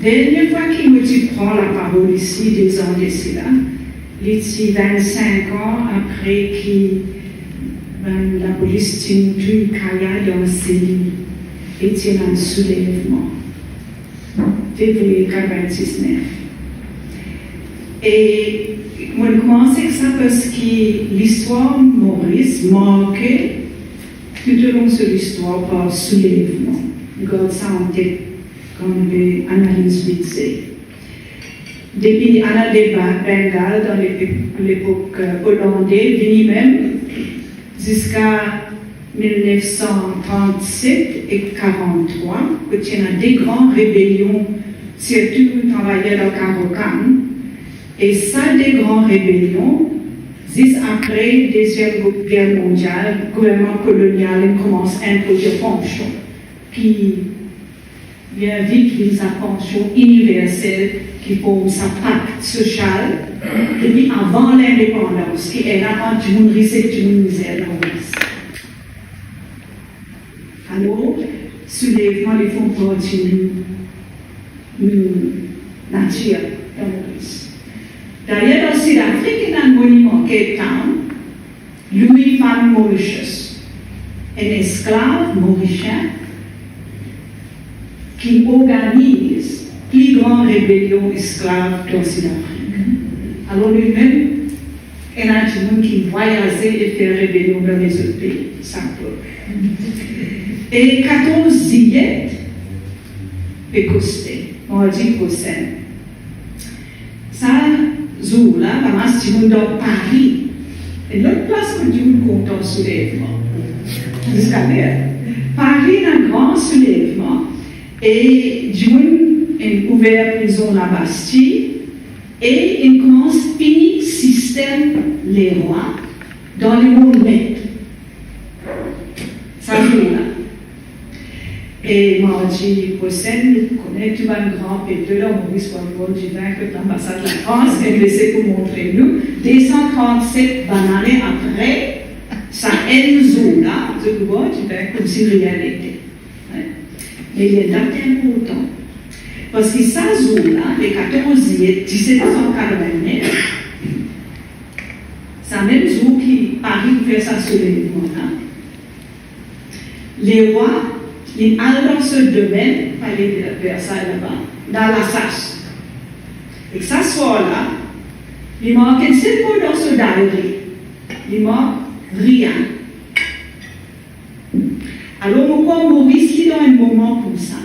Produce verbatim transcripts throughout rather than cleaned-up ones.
Dernie fwa ki mo ti pran laparol isi, de zan de sela, li ti vinn-sink an apre ki bann lapolis ti touy Kaya dan Seli, e ti ena enn soulevman. Fevriye katrevin-diznef. E mo koumans ek sa parski listwar Moris marke toutolong so listwar par soulevman. Nou gard sa an tet kan nou pe analiz Bidze. Depi Anna de Ba-, Bengal, dan lepe-, lepok, eh, Olande, vini mem ziska mil nef san trant-set ek karant-trwa, kot ti ena de gran rebelion, sirtou travayer dan Karokan. E sa de gran rebelion, zis apre Deziem Ger Mondial, gouvernman kolonial inn koumans introdir pansion, ki bien vit vinn sa pansion iniversel ki form sa pak sosial depi avan lindepandans, ki ena ant dimoun ris ek dimoun mizer dan Moris. Alor, soulevman li form parti nou, nou natir dan Moris. Dayer, dan Sid Afrik, ena enn moniman Cape Town, Louis van Mauritius, enn esklav morisien ki organiz pli gran rebelion esklav dan Sid Afrik. Alor, limem ena dimoun ki vwayaze e fer rebelion dan lezot pei, sa pov. E katorz zilyet pe koste, mardi prosin. Sa zour la, ramas dimoun dan Pari, enn lot plas kot dimoun kontan soulevman. Ziska ler, Pari ena gran soulevman e dimoun inn ouver prizon Labastie e inn koumans pini sistem lerwa dan lemond met. Sa zour la. E mardi prosin, nou kone tou bann gran peto dan Moris pou al bwar divin kot lanbasad Lafrans, e mo pou montre nou, de san trant-set banane apre, sa enn zour la, zot pou bwar divin koumsi rien n'était. Hein? Me li enn dat inportan. Parski sa zour la, le katorz zilyet diset san katrevin-nef, sa mem zour ki Pari pou fer sa soulevman la, lerwa, li al dan so domenn, palais de Versailles laba, dan lasas. E sa swar la, li mark enn sel mo dan so dayri, li mark rien. Alor, mo krwar Moris li dan enn moman koumsa,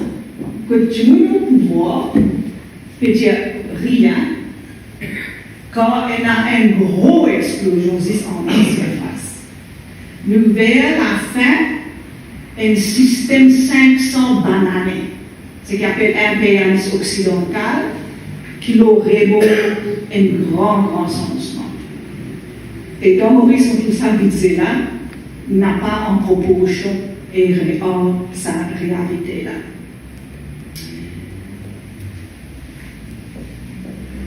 kot dimoun opouvwar pe dir rien, kan ena enn gro explosion zis anba sirfas. Nou ver lafin enn sistem sink san banane, seki apel inperialis oksidantal, ki lor rebor enn gran, gran sanzman. E dan Moris, nou trouv sa Bidze la napa an proporsion e re-, ar sa realite la.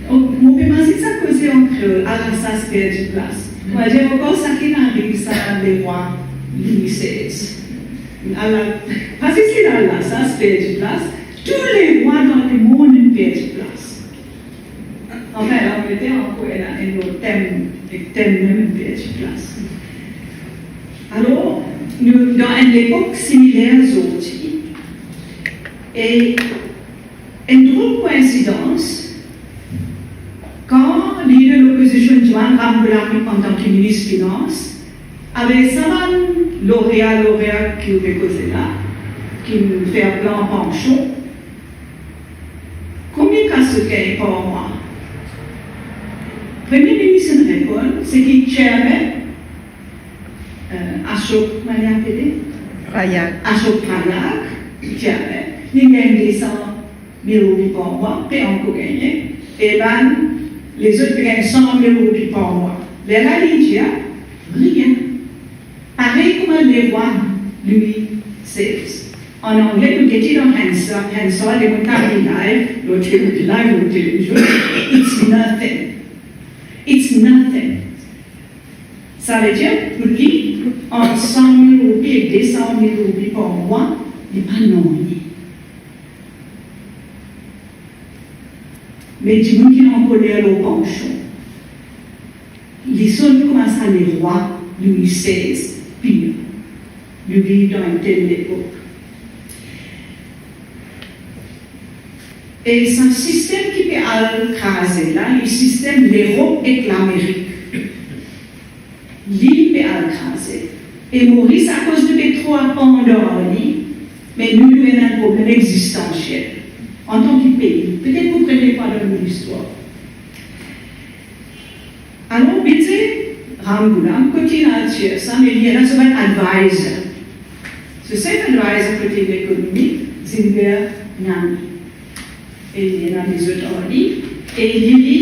Donk, mo pe mazinn sa koze an kreol, Alsas perdi plas. Mo dir ankor, sa ki inn ariv sa lerwa Louis sez. Ala, pa zis li Alsas perdi plas, tou lerwa dan lemond inn perdi plas. Anfin, la, nou mete ankor ena enn lot tem, e tem mem inn perdi plas. Alor, nou dan enn lepok similer zordi, e enn drol koinsidans, kan lider lopozision Joanne Ramgoolam antan ki minis finans, avek sa bann lorea, lorea ki ou pe koze la, ki fer plan pansion, konbien kas zot gagn par mwa? Premie minis inn reponn, seki chairman, eh, Ashok, kouma li apele? Prayag. Ashok Prayag, chairman, li gagn de san mil roupi par mwa, pe ankor gagne, e bann lezot pe gagn san mil roupi par mwa. Lerla li dir, rien. Parey kouma lerwa Louis sez. An angle, nou gete dan Hansard, Hansard, lemonn kapav liv, lor televizion, lor televizion, it's nothing. It's nothing. Savedir, pou li, ant san mil roupi ek de san mil roupi par mwa, li pa nanye. Me dimoun ki ankoler lor Panchon, li sonn kouma sa lerwa Louis seize pir. Nou viv dan enn tel lepok. E sa sistem ki pe al kraze la, li sistem Lerop ek Lamerik. Li, li pe al kraze. E Moris, akoz nou pe tro aprann ar li, me nou, nou ena enn problem egzistansiel antan ki pei. Petet pou premie fwa dan nou listwar. Alor, bize Ramgoolam, kot li al tir sa, me li ena so bann advisor. So self advisor kote lekonomi, Gilbert Nami. E li ena lezot ar li, e li, li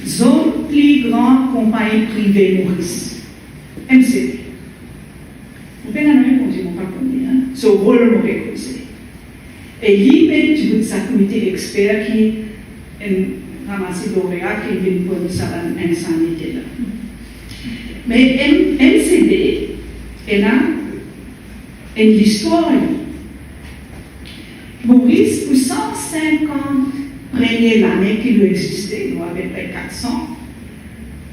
zom pli gran konpagni prive Moris, M C B. Mo pena nanye, Bondie, mo pa kone, hein. So rol mo pe koze. E li mem ti bout sa komite exper ki inn ramase lorea ki vinn pran sa bann insanite la. Me M-, M C B ena enn listwar li. Moris, pou san sinkant premie lane ki nou egziste, nou apepre kat san,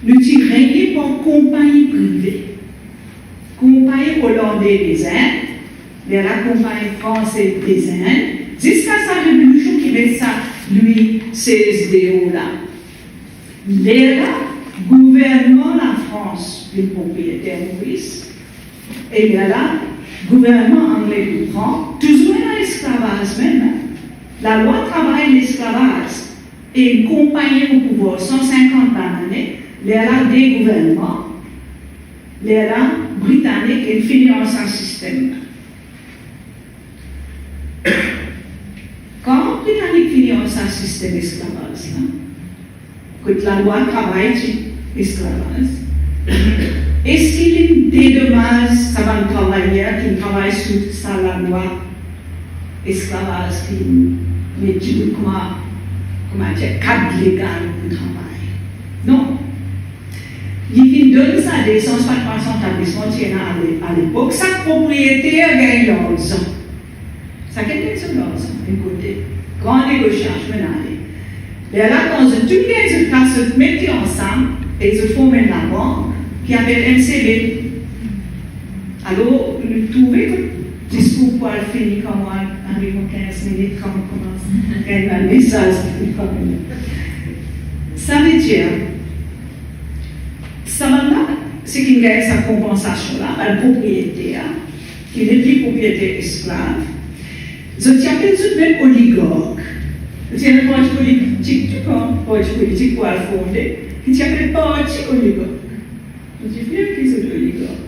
nou ti regne par konpagni prive. Konpagni Olande Dezinde, lerla Konpagni Franse Dezinde, ziska sa revolusion ki met sa Louis seize deor la. Lerla gouvernman Lafrans vinn propriyeter Moris, e lerla gouvernman angle vinn pran, touzour ena lesklavaz mem, hein. Lalwa travay, lesklavaz, e enn konpagni o pouvwar san sinkant bann lane, lerla de gouvernman, lerla Britanik inn fini ar sa sistem la. Kan Britanik fini ar sa sistem esklavaz la, kot lalwa travay ti esklavaz, eski li dedomaz sa bann travayer ki travay sou sa lalwa esklavaz ki met dimoun kouma, kouma dir, kad legal pou travay? Non. Li finn donn sa de san swasann tablisman ti ena ale-, alepok. Sak propriyeter gagn larzan. Sakenn gagn so larzan, enn kote. Gran negosiasion inn ale. Lerla, kan zot tou gagn zot kas, zot met li ansam e zot form enn labank ki apel M C B. Alor, nou trouve kot diskour pou al fini, kan mo al ariv kinz minit, kan mo koumans gagn bann mesaz, li pa vini. Savedir, sa bann la, seki gagn sa konpansasion la, bann propriyeter, ki nepli propriyeter esklav, zot ti apel zot mem oligark. Zot ti ena parti politik, tou kan parti politik pou al fonde, ki ti apel parti oligark. Zot ti fer ki zot oligark.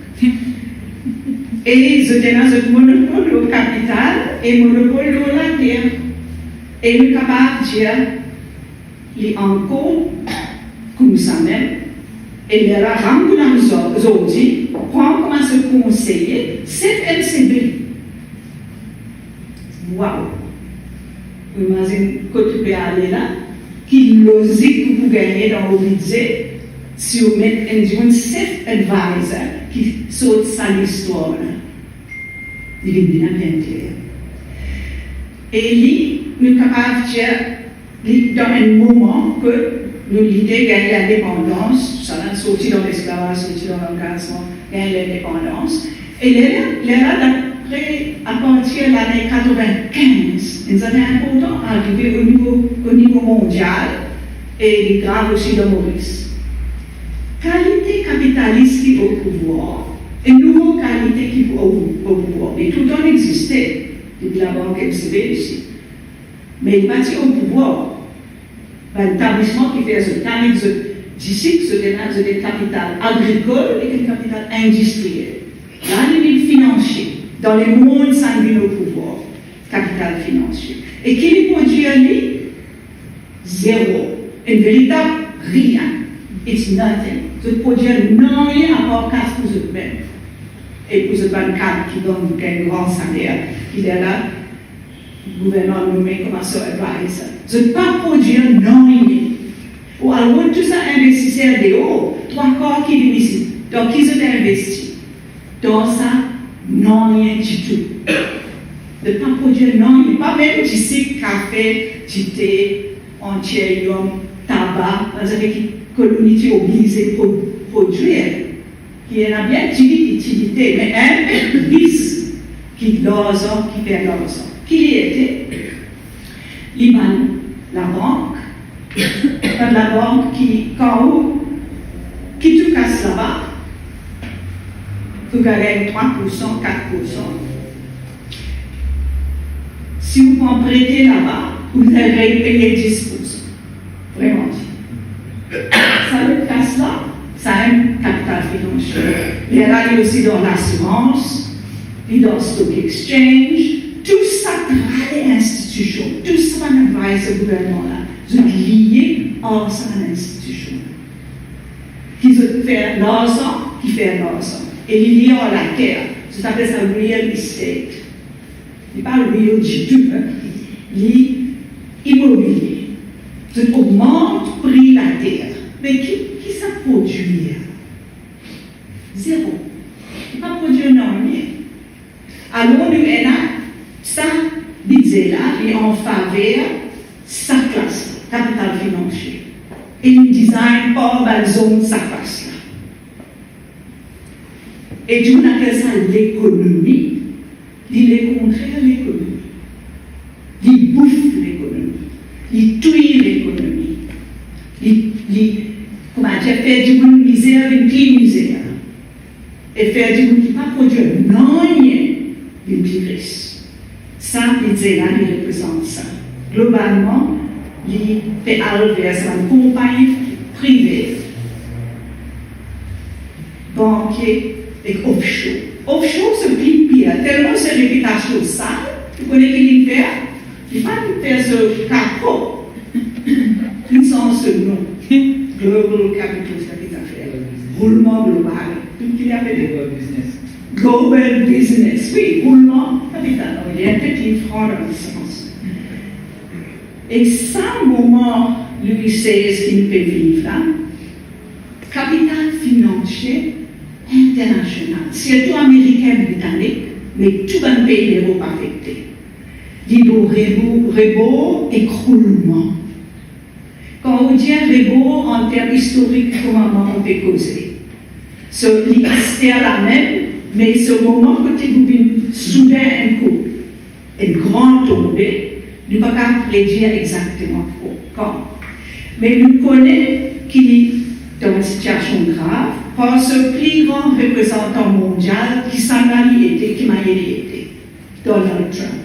E zot ena zot monopol lor kapital e monopol lor later. E nou kapav dir li ankor koumsa mem. E lerla Ramgoolam zo-, zordi pran kouma so konseye sef M C B. Waw! Ou imazinn kot ou pe ale la, ki lozik ou pou gagne dan ou bize si ou met enn dimoun sef advisor ki sort sa listwar la. Li vinn bien, bien kler. E li, nou kapav dir, li, dan enn moman ke nou lite gagn lindepandans, sa bann sorti dan lesklavaz, sorti dan langazman, gagn lindepandans. E lerla, lerla, dapre, apartir lane katrevinkinz, enn zame inportan arive o nivo, o nivo mondial, e li grav osi dan Moris. Kalite kapitalis ki o pouvwar e nouvo kalite ki o, o pouvwar, li toultan egziste depi labank M C B osi. Me li pa ti o pouvwar. Bann etablisman ki fer zot, tann zot disip, zot ena, zot ena kapital agrikol ek enn kapital indistriel. La, li vinn finansie. Dan lemond, sa vinn o pouvwar, kapital finansie. E ki li prodwir li? Zero. Enn veritab rien. It's nothing. Zot prodwir nanye apar kas pou zot mem. E pou zot bann kad ki gagn, gagn gran saler, ki lerla gouvernman nome kouma so advisor. Zot pa prodwir nanye. Ou al rod tou sa investiser deor, trwa kar ki vinn isi. Dan ki zot investi? Dan sa nanye ditou. Zot pa prodwir nanye, pa mem disik, kafe, dite, Antieriorman, taba, bann zafer ki koloni ti oblize pro-, prodwir, ki ena bien ti itilite, me enn bis ki larzan, ki fer larzan. Ki li ete? Li bann labank, bann labank ki, kan ou, ki tou kas laba, pou gagn trwa poursan, kat poursan. Si ou pran prete laba, ou bizin peye dis poursan. Vreman dir. Sa lot kas la, sa enn kapital finansie. Lerla li osi dan lasirans, li dan stock exchange, tou sa tra bann institision, tou sa bann advisor gouvernman la, zot lie ar sa bann institision. Ki zot fer larzan, ki fer larzan. E li lie ar later, zot apel sa real estate. Li pa real ditou, hein. Li imobilie. Zot ogmant pri later. Me ki, ki sa prodwir? Zero. Li pa prodwir nanye. Alor, nou ena sa bidze la, li an faver sa klas la, kapital finansie. E li design par bann zom sa klas la. E dimoun apel sa lekonomi, li lekontrer lekonomi. Li bouf lekonomi. Li touy lekonomi. Li, li, koumadir, fer dimoun mizer vinn pli mizer. E fer dimoun ki pa prodwir nanye vinn pli ris. Sa bidze la, li reprezant sa. Globalman, li pe al ver sa bann konpagni prive, bankie ek offshore. Offshore se pli pir, telman so repitasion sal, ou kone ki li fer? Li pa fer so kapo. Li sanz so nom. Global Capital, sa ki zafer. Roulman global. Tou ki li apele? Global business. Global business, wi, roulman kapital. Li enn pe pli fran dan le sans. E sa moman Louis seize ki nou pe viv la, kapital finansie internasional, sirtou amerikin, britanik, me tou bann pei Lerop afekte. Li lor rebo-, rebor ekroulman. Kan ou dir rebor an term istorik, kouma mwa mo pe koze, so li aster la mem, me so moman kot li pou vinn souden enn kou, enn gran tonbe, nou pa kapav predir exakteman kan. Me nou kone ki li dan enn sitiasion grav, parski pli gran reprezantan mondial, ki samem li ete, ki manier li ete, Donald Trump.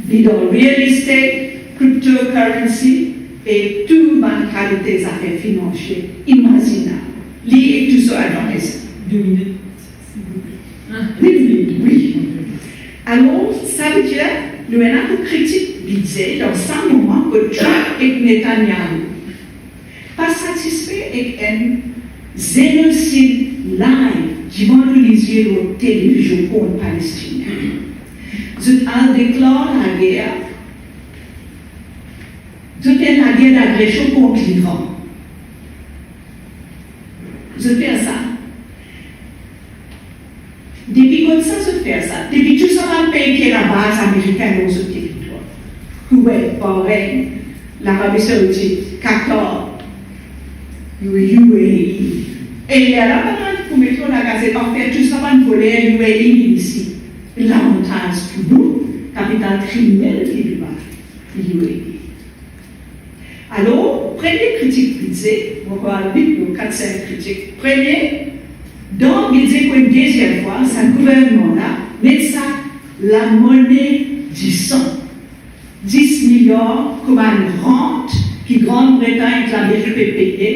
Li dan real estate, cryptocurrency e tou bann kalite zafer finansie imazinab. Li e tou so advisor. De minit, silvouple. De minit, wi. Alor, sa vedir, nou ena pou kritik bidze dan sa moman kot Trump ek Netanyahu pa satisfe ek enn zenosid live divan nou lizie lor televizion kont Palestinien. Zot al deklar lager, zot fer lager dagresion kont Liran. Zot fer sa. Depi kot sa zot fer sa? Depi tou sa bann pei ki ena baz amerikin lor zot teritwar. Koweit, Bahrein, Larabi Saoudit, Qatar, U A E. E lerla bann pou met lor lagazet, anfer tou sa bann voler U A E vinn isi. Lavantaz pou nou, kapital kriminel ki Dubai, U A E. Alor, premie kritik bidze, mo pou al vit lor kat sink kritik. Premie, dan bidze pou enn deziem fwa, sa gouvernman la met sa lamone disan, dis miliar kouma enn rant ki Grann Bretagn ek Lamerik pe peye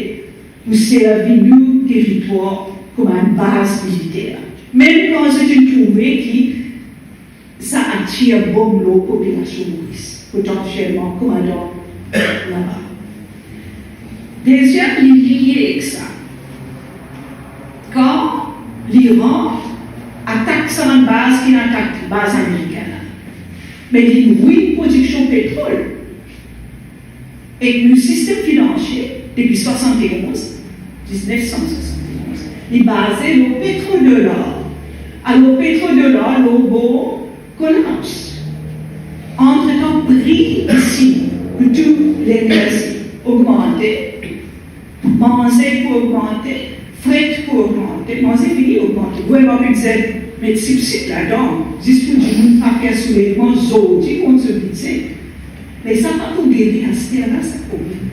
pou servi nou teritwar kouma enn baz militer. Mem kan zot inn trouve ki sa atir bonm lor popilasion Moris, potansielman kouma dan laba. Deziem, li lie ek sa. Kan Liran atak sa bann baz ki inn atak baz amerikin la, me li inn rouy prodiksion petrol. Ek nou sistem finansie, depi swasannonz, diznef san swasannonz, li baze lor petrodolar. Alor, petrodolar lor bor kolaps. Antretan, pri isi pou tou Lenerzi ogmante, manze pou ogmante, fret pou ogmante, manze fini ogmante. Gouverneman bizin met sibsid ladan, zis pou dimoun pa fer soulevman zordi kont so bize. Me sa pa pou geri aster la, sa problem.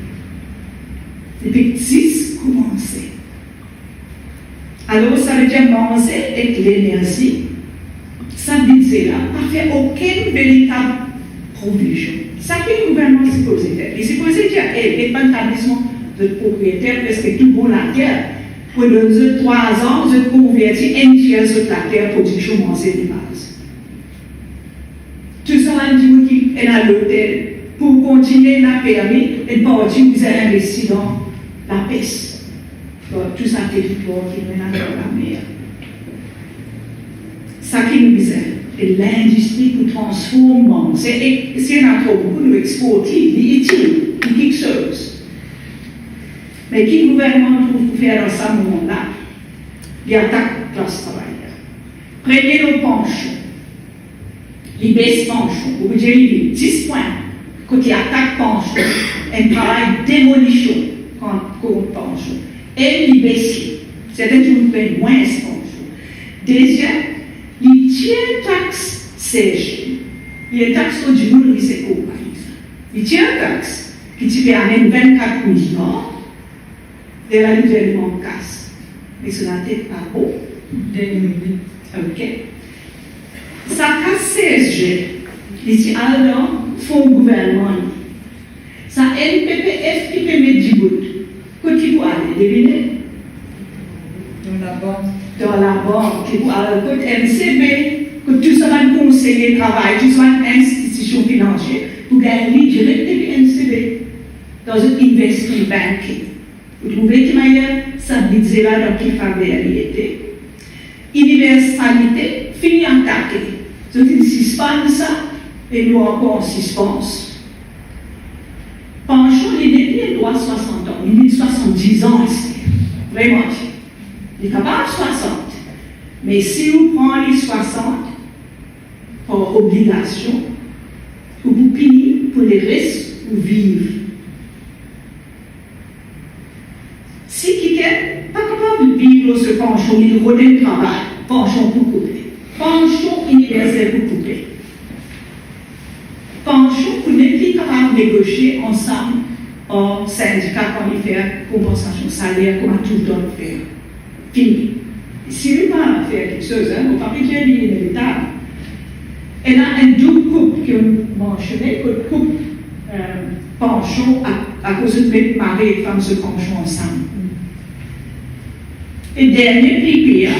Li pe zis koumanse. Alor, savedir manze ek lenerzi, sa bize la pa fer okenn veritab provizion. Seki gouvernman sipoze fer, li sipoze dir, "Ey, get bann tablisman, zot propriyeter preske tou bon later, pou donn zot trwa an, zot konverti enn tier zot later prodiksion manze de baz." Tou sa bann dimoun ki ena lotel, pou kontigne ena permi, enn parti bizin investi dan lapes. Donk, tou sa teritwar ki nou ena dan lamer. Seki nou bizin, se lindistri pou transform manze. E si ena tro boukou, nou export li, li itil, li kiksoz. Me ki gouvernman trouv pou fer dan sa moman la? Li atak klas travayer. Premie lor pansion. Li bes pansion, ou pou dir li dis pwin, kot li atak pansion, enn travay demolision kont, kont pansion. E li bes li. Sertin dimoun pey mwins pansion. Deziem, li tir tax CSG. Li enn tax lor dimoun ris ek konpani sa. Li tir tax ki ti pe amenn vennkat miliar, lerla li dir li mank kas. Me so latet pa bon. Dernie minit. Ok. Sa kas CSG, li ti al dan fon gouvernman li. Sa NPPF ki pe met dibout, kot li pou ale, devine? Dan labank. Dan labank, li pou al kot MCB, kot tou sa bann konseye travay, tou sa bann institision finansie, pou gagn li direk depi MCB, dan zot investment banking. Ou trouve ki manier sa bize la dan ki faver li ete? Iniversalite fini atake. Zot inn sispann sa, e nou ankor an sispans. Pansion, li nepli enn drwa swasant an, li vinn swasanndiz an aster. Vreman, li kapav swasant, me si ou pran li swasant par obligasion, ou pou pini pou leres ou viv. Si kikenn pa kapav viv lor so pansion, li rod enn travay, pansion pou koupe. Pansion iniversel pou koupe. Pansion pou nepli kapav negosie ansam ar sindika kan li fer konpansasion saler, kouma toultan li fer. Fini. Si li pa fer kiksoz, hein, mo pa pe dir li inevitab. Ena enn doub koup ki nou mansione, kot koup, eh, pansion a, akoz zot met mari ek fam so pansion ansam. E dernie pli pir,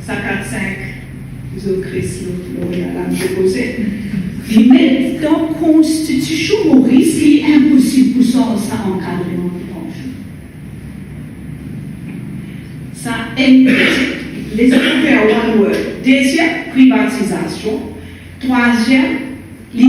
sa kat sink zo kris lor, lor la, la, mo propoze. Li met dan konstitision Moris ki li inposib pou sanz sa ankadreman pou pansion. Sa enn, lezot pou fer one word. Deziem, privatizasion. Trwaziem, li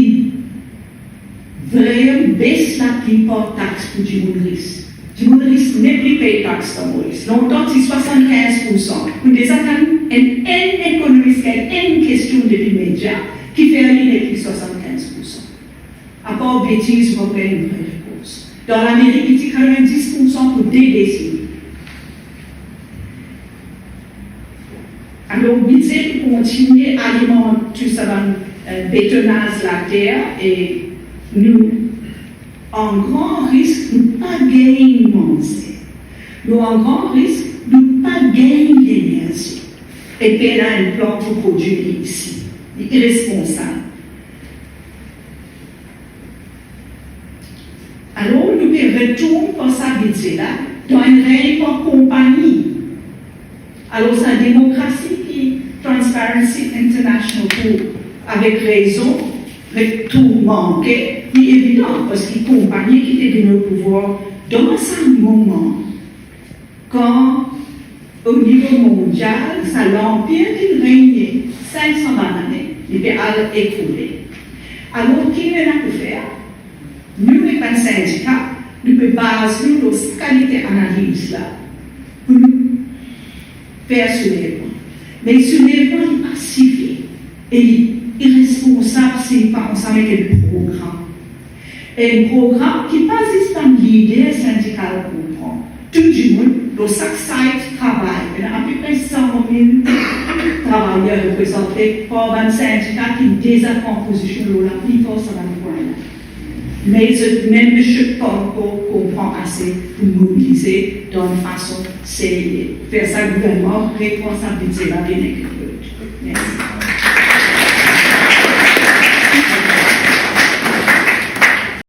vremem bes laplipar tax pou dimoun ris. Dimoun ris nepli pey tax dan Moris. Lontan ti swasannkinz poursan. Mo deza tann enn, enn ekonomis gagn enn kestion depi media ki fer li nepli swasannkinz poursan. Apar betiz, mo pran enn vre repons. Dan Lamerik, li ti katrevindis poursan pou de deseni. Alor, bize pou kontigne alimant tou sa bann, eh, betonaz later e nou an gran risk nou pa gagn manze. Nou an gran risk nou pa gagn lenerzi. E pena enn plan pou prodwir li isi. Li iresponsab. Alor, nou pe retourn par sa bize la, dan enn regn par konpani. Alor, sa demokrasi ki Transparency International pou, avek rezon, ret tourmante, li evidan, parski konpani ki te vinn o pouvwar dan sa moman, kan o nivo mondial, sa lanpir ki regne sink san lane, li pe al ekroule. Alor, ki nou ena pou fer? Nou, ek bann sindika, nou pe baz nou lor sa kalite analiz la pou nou fer soulevman. Me soulevman, li pa sifi e li iresponsab si li pa ansam ek enn program. Enn program ki pa zis bann lider sindikal konpran. Tou dimoun lor sak site travay, ena apepre san mil travayer reprezante par bann sindika ki deza pran pozision lor laplipar sa bann pwin la. Me zot mem zot pankor konpran ase pou mobilize dan enn fason serye. Fer sa gouvernman repran sa bidze la bien enn kot. Mersi.